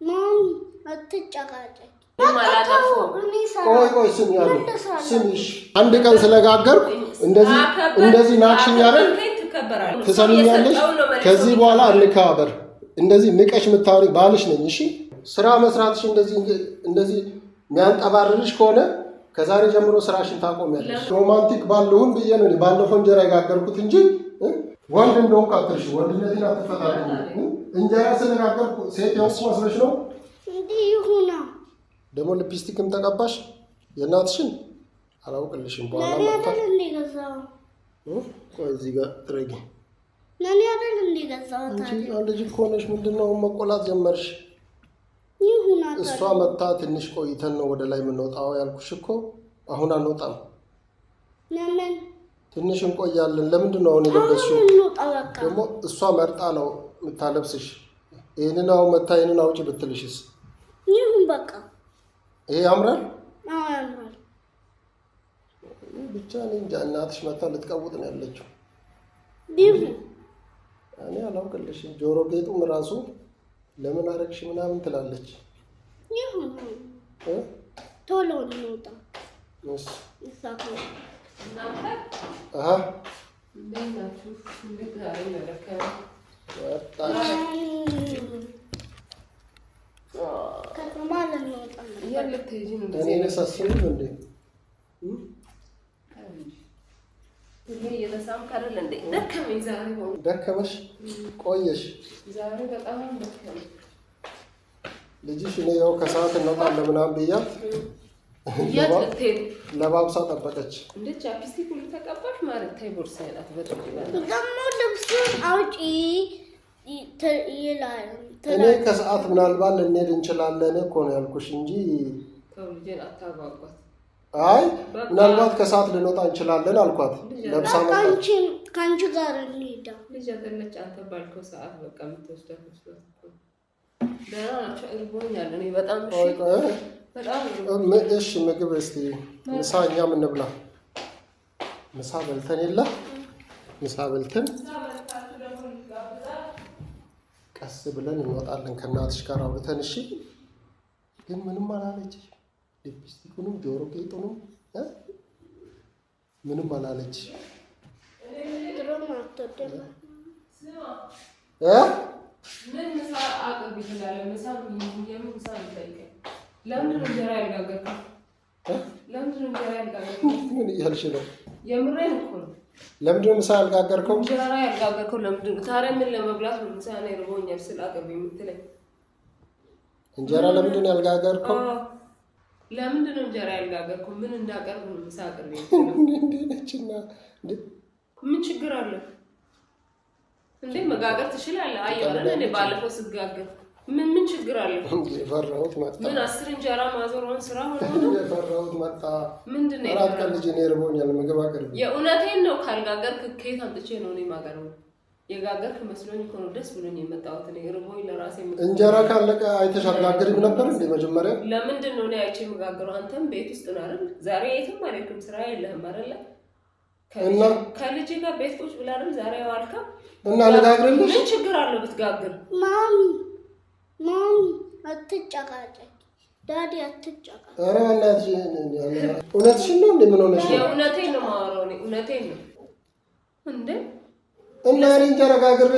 Mommy አትጨቃጨቅ። ቆይ ቆይ ስሚ አሉ ስሚሽ፣ አንድ ቀን ስለጋገርኩ እንደዚህ እንደዚህ ናቅሽኝ አይደል? ትሰሚኛለሽ? ከዚህ በኋላ እንከባበር። እንደዚህ ንቀሽ የምታወሪ ባልሽ ነኝ። እሺ፣ ስራ መስራትሽ እንደዚህ እንደዚህ የሚያንጠባርርሽ ከሆነ ከዛሬ ጀምሮ ስራሽን ታቆሚያለሽ። Romantic ባልሁን ብዬ ነው ባለፈው እንጀራ የጋገርኩት እንጂ ወንድ እንደሆንኩ አትርሽ። ወንድነቴን አትፈታተኝ። እንጀራ ስለጋገርኩ ሴት የሆንኩ መስሎሽ ነው? እንዲህ ይሁና። ደግሞ ሊፕስቲክም ተቀባሽ። የእናትሽን አላውቅልሽም። በኋላ ለእኔ አይደል እንደ ገዛው? ቆይ እዚህ ጋር ጥረጊ። ለእኔ አይደል እንደ ገዛው? አንቺ ልጅ እኮ ነሽ። ምንድን ነው አሁን መቆላት ጀመርሽ? ይሁና። እሷ መታ ትንሽ ቆይተን ነው ወደ ላይ የምንወጣው ያልኩሽ እኮ። አሁን አንወጣም። ለምን? ትንሽ እንቆያለን። ለምንድን ነው አሁን የለበስሽው? አሁን እንውጣ በቃ። ደግሞ እሷ መርጣ ነው የምታለብስሽ። ይህንን አሁን መታ ይህንን አውጪ ብትልሽስ? ይሁን በቃ። ይሄ ያምራል። አዎ ያምራል። ብቻ እኔ እንጃ። እናትሽ መታ ልትቀውጥ ነው ያለችው። ይሁን። እኔ አላውቅልሽም። ጆሮ ጌጡም ራሱ ለምን አረግሽ ምናምን ትላለች። ይሁን። እ? ቶሎ እንውጣ። እሺ። ይሳካ። አሀ እንዴት ናችሁ? እንዴት ዛሬ መለከ ወጣች። ከተማ ልንወጣ ነው። የት ልትሄጂ ነው? እኔ ነሳስብም እንዴ? ሁሌ እየተሳምክ አይደል እንዴ? ደከመኝ ዛሬ ሆኖ። ደከመሽ? ቆየሽ? ዛሬ በጣም ደከመኝ። ልጅሽ እኔ ያው ከሰዓት እንወጣለን ምናምን ብያት የት ልትሄድ? ለባብሳ ጠበቀች። እንደ chapstick ሁሉ ተቀባሽ ማለት ተይ፣ ቦርሳዬን አትበጥብጪ። ደግሞ ልብሱን አውጪ ይላል። እኔ ከሰዓት ምናልባት ልንሄድ እንችላለን እኮ ነው ያልኩሽ እንጂ። ተው ልጄን አታጓጓት። አይ ምናልባት ከሰዓት ልንወጣ እንችላለን አልኳት። ለብሳ መጣች። ከአንቺ ጋር እንሂዳ። ልጅ አይደለች አንተ ባልከው ሰዓት በቃ የምትወስዳት መስሏት እኮ። ደህና ናቸው። እርቦኛል እኔ በጣም። እሺ። ቆይ ቆይ፣ በጣም እርቦኛል። እሺ ምግብ እስቲ ምሳ እኛም እንብላ። ምሳ በልተን የለ ምሳ በልተን ቀስ ብለን እንወጣለን ከእናትሽ ጋር አውርተን። እሺ ግን ምንም አላለች። ሊፕስቲኩንም ጆሮ ጌጡንም እ ምንም አላለች። ድሮም አትወድም። እ ምን ምሳ አቅርቢ ትላለህ? ምሳ የምን ምሳ ነው የምጠይቀኝ? ለምንድን ነው እንጀራ ያልጋገርከው? ለምንድን ነው እንጀራ ያልጋገርከው? ምን እያልሽ ነው? የምሬን እኮ ነው። ለምንድን ነው ምሳ ያልጋገርከው? እንጀራ ያልጋገርከው ለምንድን ነው? ታዲያ ምን ለመብላት ነው ምሳ እኔ እርቦኛል ስል አቅርቢ የምትለኝ? እንጀራ ለምንድን ነው ያልጋገርከው? አዎ። ለምንድን ነው እንጀራ ያልጋገርከው? ምን እንዳቀርብ ነው ምሳ አቅርቢ የምትለው? እንዴ ነችና እንዴ? ምን ችግር አለ እንዴ? መጋገር ትችላለህ። አየሁ አይደል? እኔ ባለፈው ስጋገር ምን ምን ችግር አለ? የፈራሁት መጣ። ምን 10 እንጀራ ማዞር ስራ ሆኖ ነው? የፈራሁት መጣ። ምንድን ነው አራት ቀን የፈራሁት? ልጅ እኔ እርቦኛል፣ ምግብ አቅርቢ። የእውነቴን ነው። ካልጋገርክ ከየት አምጥቼ ነው እኔ የማቀርበው? የጋገርክ መስሎኝ እኮ ነው ደስ ብሎኝ የመጣሁት። እኔ እርቦኝ ለራሴ ምግብ እንጀራ ካለቀ አይተሽ አትጋግሪም ነበር እንዴ መጀመሪያ? ለምንድን ነው እኔ አይቼ የምጋግረው? አንተም ቤት ውስጥ ነው አይደል? ዛሬ የትም አልሄድክም፣ ስራ የለህም አይደለ? እና ከልጅ ጋር ቤት ቁጭ ብለህ አይደል ዛሬ የዋልከው? እና ልጋግርልሽ? ምን ችግር አለው ብትጋግር? Mommy mommy አትጨቃጨቂ። Daddy አትጨቃጨቂ። ኧረ በእናትሽ እውነትሽን ነው እንዴ? ምን ሆነሽ ነው? የእውነቴን ነው የማወራው እኔ እውነቴን ነው እንዴ። እና እኔ እንጀራ ጋግሬ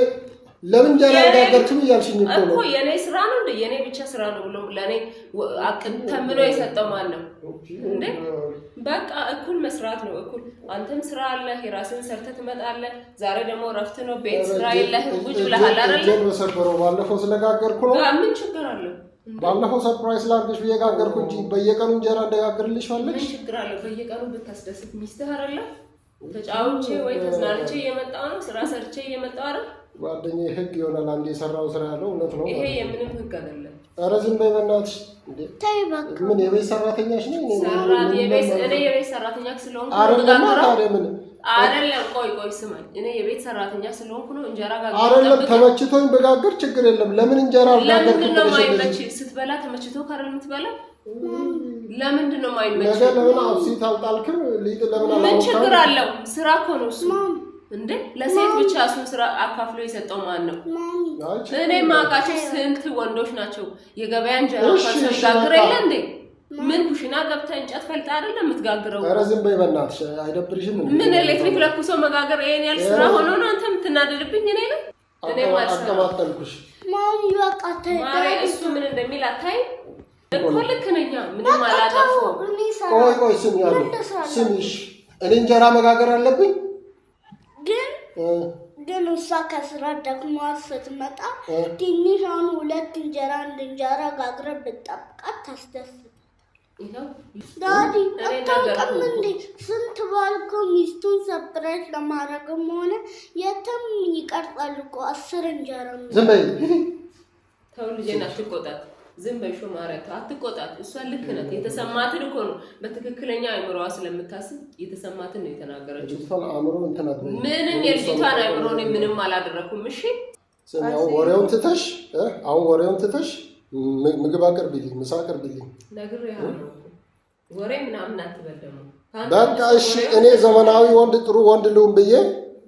ለምን እንጀራ አልጋገርክም እያልሽኝ እኮ እኮ ነው። የኔ ስራ ነው እንዴ? የኔ ብቻ ስራ ነው ብሎ ለኔ አቅም ተምኖ የሰጠው ማን ነው እንዴ? በቃ እኩል መስራት ነው እኩል። አንተም ስራ አለ፣ የራስን ሰርተህ ትመጣለህ። ዛሬ ደግሞ እረፍት ነው፣ ቤት ስራ የለህም፣ ቁጭ ብለሃል አይደለ? እጄን በሰበረው ባለፈው ስለጋገርኩ ነው። ምን ችግር አለው? ባለፈው surprise ላድርግሽ ብዬ ጋገርኩ እንጂ በየቀኑ እንጀራ እንደጋግርልሽ ምን ፈለግሽ? ችግር አለው? በየቀኑ ብታስደስት ሚስትህ አይደለ? ተጫውቼ ወይ ተዝናንቼ እየመጣሁ ነው፣ ስራ ሰርቼ እየመጣሁ አይደል? ጓደኛዬ ህግ ይሆናል አንድ የሰራው ስራ ያለው እውነት ነው። ይሄ የምንም ህግ አይደለም። ኧረ ዝም በይ በእናትሽ። እንዴ ተይ በቃ። ምን የቤት ሰራተኛሽ ነኝ እኔ? ሰራት የቤት እኔ የቤት ሰራተኛ ስለሆንኩ ነው አይደለማ። የምጋግረው። ታዲያ ምን አይደለም፣ ቆይ ቆይ ስማኝ፣ እኔ የቤት ሰራተኛ ስለሆንኩ ነው እንጀራ ጋግሬ አይደለም ጠብቄ- ተመችቶኝ በጋግር ችግር የለም። ለምን እንጀራ አልጋገርክም ለምንድን ነው ብለሽ እንደዚህ የማይመች? ስትበላ ተመችቶ ካረል የምትበላ ለምንድን ነው የማይመች? ነገ ለምን አብሲት አልጣልክም? ሊጥ ለምን ምን አላቦካም? ችግር አለው? ስራ እኮ ነው እሱ። Mom እንዴ ለሴት ብቻ እሱን ስራ አካፍሎ የሰጠው ማን ነው? እኔ ማውቃቸው ስንት ወንዶች ናቸው የገበያ እንጀራ እንኳን ሰው ይጋግር የለ እንዴ? ምን ኩሽና ገብተህ እንጨት ፈልጣ አይደለም የምትጋግረው? ኧረ ዝም በይ በእናትሽ፣ አይደብርሽም? ምን ኤሌክትሪክ ለኩሶ መጋገር ይሄን ያህል ስራ ሆኖ ነው አንተ የምትናደድብኝ? እኔ ነው እኔ አቀማጠልኩሽ። እሱ ምን እንደሚል አታይም እኮ። ልክ ነኝ፣ ምንም አላጠፋሁም። ቆይ ቆይ ስሚ ስሚሽ፣ እኔ እንጀራ መጋገር አለብኝ ግን ግን እሷ ከስራ ደክሟት ስትመጣ ትንሽ አሁን ሁለት እንጀራ አንድ እንጀራ ጋግረ ብጠብቃት ታስደስታለች። Daddy አታውቅም እንዴ? ስንት ባል እኮ ሚስቱን surprise ለማድረግም ሆነ የትም ይቀርጻል እኮ 10 እንጀራ። ዝም በይ ተው ልጄን አትቆጣት። ዝም በይ ሾማረት አትቆጣት። እሷ ልክ ናት። የተሰማትን እኮ ነው በትክክለኛ አእምሮዋ ስለምታስብ የተሰማትን ነው የተናገረችው። ምንም የልጅቷን አእምሮ እኔ ምንም አላደረኩም። እሺ ወሬውን ትተሽ አሁን ወሬውን ትተሽ ምግብ አቅርቢልኝ፣ ምሳ አቅርቢልኝ። ነግሬሃለሁ። ወሬ ምናምን አትበል ደግሞ። በቃ እሺ። እኔ ዘመናዊ ወንድ ጥሩ ወንድ ልሁን ብዬ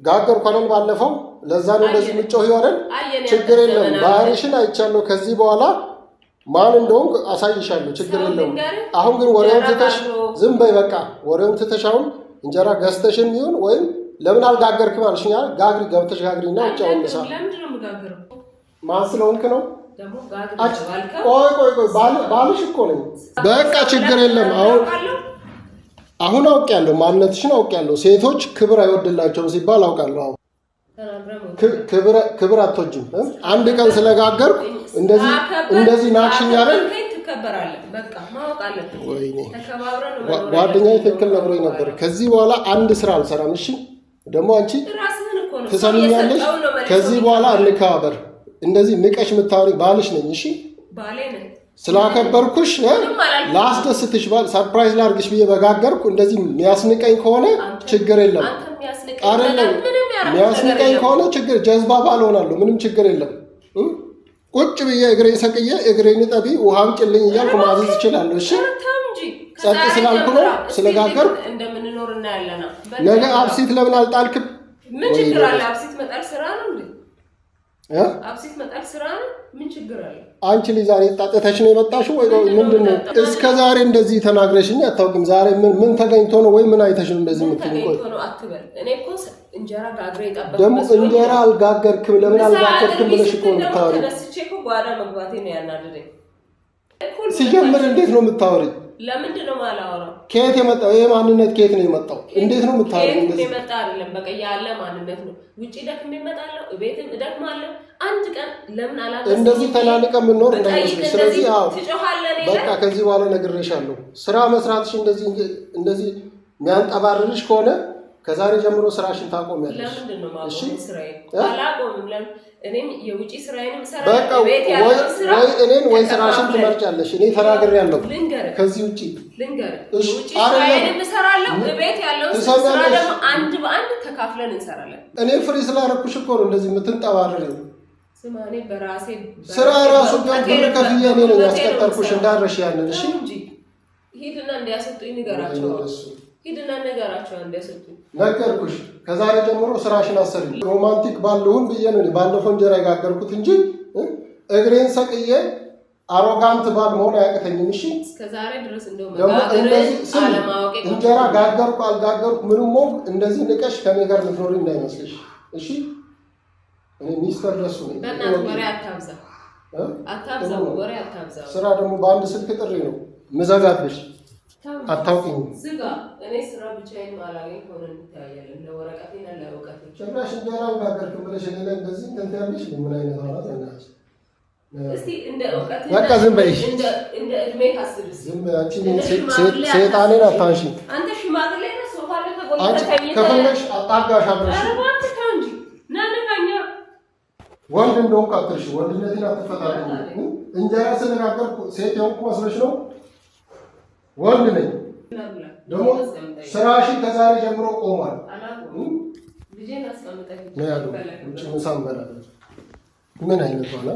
ጋገርኩ አይደል ባለፈው። ለዛ ነው እንደዚህ የምጮህ አይደል? ችግር የለም ባህሪሽን አይቻለሁ። ከዚህ በኋላ ማን እንደሆንኩ አሳይሻለሁ። ችግር የለውም። አሁን ግን ወሬውን ትተሽ ዝም በይ በቃ። ወሬውን ትተሽ አሁን እንጀራ ገዝተሽም ይሁን ወይም ለምን አልጋገርክም አልሽኝ አይደል? ጋግሪ፣ ገብተሽ ጋግሪና ውጭ አሁን ምሳ ማን ስለሆንክ ነው? ቆይ ቆይ ቆይ ባልሽ እኮ ነኝ። በቃ ችግር የለም። አሁን አሁን አውቄያለሁ፣ ማንነትሽን አውቄያለሁ። ሴቶች ክብር አይወድላቸውም ሲባል አውቃለሁ። አሁን ክብር አትወጂም። አንድ ቀን ስለጋገርኩ እንደዚህ እንደዚህ ናክሽኝ አይደል? ወይኔ ጓደኛዬ ትክክል ነግሮኝ ነበር። ከዚህ በኋላ አንድ ስራ አልሰራም። እሺ ደግሞ አንቺ ትሰሚኛለሽ? ከዚህ በኋላ እንከባበር። እንደዚህ ንቀሽ የምታወሪ ባልሽ ነኝ። እሺ ስላከበርኩሽ ላስደስትሽ፣ surprise ላድርግሽ ብዬ በጋገርኩ እንደዚህ የሚያስንቀኝ ከሆነ ችግር የለም። አይደለም የሚያስንቀኝ ከሆነ ችግር ጀዝባ ባል ሆናለሁ። ምንም ችግር የለም። ቁጭ ብዬ እግሬን ሰቅዬ እግሬን ጠቢ ውሃ አምጪልኝ እያልኩ ማዘዝ እችላለሁ። እሺ ጸጥ ስላልኩ ነው ስለጋገርኩ። ነገ አብሲት ለምን አልጣልክም? ምን ችግር አለ? አብሲት መጣል ስራ ነው እንዴ? አብሲት መጣል ስራ ነው። ምን ችግር አለ? አንቺ ልጅ ዛሬ ጣጥተሽ ነው የመጣሽው ወይ ምንድን ነው? እስከ ዛሬ እንደዚህ ተናግረሽኝ አታውቂም። ዛሬ ምን ተገኝቶ ነው ወይ ምን አይተሽ ነው እንደዚህ የምትይኝ? ቆይ አትበል። እኔ እኮ እንጀራ ጋግሬ የጠበቅኩ ደግሞ እንጀራ አልጋገርክም ለምን አልጋገርክም ብለሽ እኮ ነው የምታወሪው። ተነስቼ እኮ ጓዳ መግባቴ ነው ያናደደኝ። ሲጀምር እንዴት ነው የምታወሪኝ? ለምንድን ነው የማላወራው? ከየት የመጣው ይሄ ማንነት ከየት ነው የመጣው? እንዴት ነው የምታወሪው? ከየት የመጣ አይደለም፣ በቃ ያለ ማንነት ነው። ውጪ ደክሜ እመጣለሁ፣ እቤትም እደክማለሁ። አንድ ቀን ለምን አላነሳም? እንደዚህ ተናንቀን የምንኖር እንዳይመስልሽ። ስለዚህ አዎ በቃ ከዚህ በኋላ ነግሬሻለሁ። ስራ መስራትሽ እንደዚህ እንደዚህ የሚያንጠባርርሽ ከሆነ ከዛሬ ጀምሮ ስራሽን ታቆሚያለሽ። ለምንድን ነው የማቆመው ስራዬን? አላቆምም። ለምን እኔም የውጪ ስራዬንም እሰራለሁ፣ በቃ ወይ እኔን ወይ ስራሽን ትመርጫለሽ። እኔ ተናግሬያለሁ። ከዚህ ውጪ ልንገርህ፣ የውጪ ስራዬንም እሰራለሁ፣ እቤት ያለውን ስራ ደግሞ አንድ በአንድ ተካፍለን እንሰራለን። እኔ free ስላደረኩሽ እኮ ነው እንደዚህ የምትንጠባረሪው። ስማ፣ እኔ በራሴ ስራ ራሱ ቢሆን ብር ከፍዬ እኔ ነኝ ያስቀጠርኩሽ። እንዳረሽ ያንን እሺ። ሂድና እንዲያሰጡኝ ንገራቸው። ሂድና ንገራቸው እንዲያሰጡኝ ነገርኩሽ። ከዛሬ ጀምሮ ስራሽን አሰሪ። romantic ባልሁን ብዬ ነው ባለፈው እንጀራ የጋገርኩት እንጂ እግሬን ሰቅዬ arrogant ባል መሆን አያቅተኝም። እሺ እስከዛሬ ድረስ እንደው እንጀራ ጋገርኩ አልጋገርኩ ምንም ሆንኩ እንደዚህ ንቀሽ ከኔ ጋር ልትኖሪ እንዳይመስልሽ። እሺ እኔ ሚስተር ደሱ ነኝ። በእናትህ ወሬ አታብዛ፣ አታብዛ፣ ወሬ አታብዛ። ስራ ደግሞ በአንድ ስልክ ጥሪ ነው ምዘጋብሽ። አታውቂኝም። ዝጋ። እኔ ስራ ብቻዬን ማላገኝ ከሆነ እንተያያለን። ለወረቀቴና ለእውቀቴ ጭራሽ እንጀራ አልጋገርክም ብለሽ እኔ ላይ እንደዚህ እንትን ያለሽ ምን አይነት አላት? በእናትሽ እስቲ እንደ እውቀቴ በቃ ዝም በይ። እንደ እድሜ ካስብስ ዝም በይ አንቺ። ሰይጣኔን አታንሺ። አንተ ሽማግሌ ነህ። ሶፋ ላይ ተጎልተህ ተኝተህ ከፈለግሽ አጣጋሽ አብረሽ። ኧረ እባክህ ተው እንጂ ና ንካኛ። ወንድ እንደሆንኩ አትርሺ። ወንድነቴን አትፈታተኝ። እንጀራ ስለጋገርኩ ሴት የሆንኩ መስሎሽ ነው? ወንድ ነኝ። ደግሞ ስራሽን ከዛሬ ጀምሮ ቆሟል። ነው ያለው። ውጭ ምሳ እንበላለን። ምን አይነት ሆነ?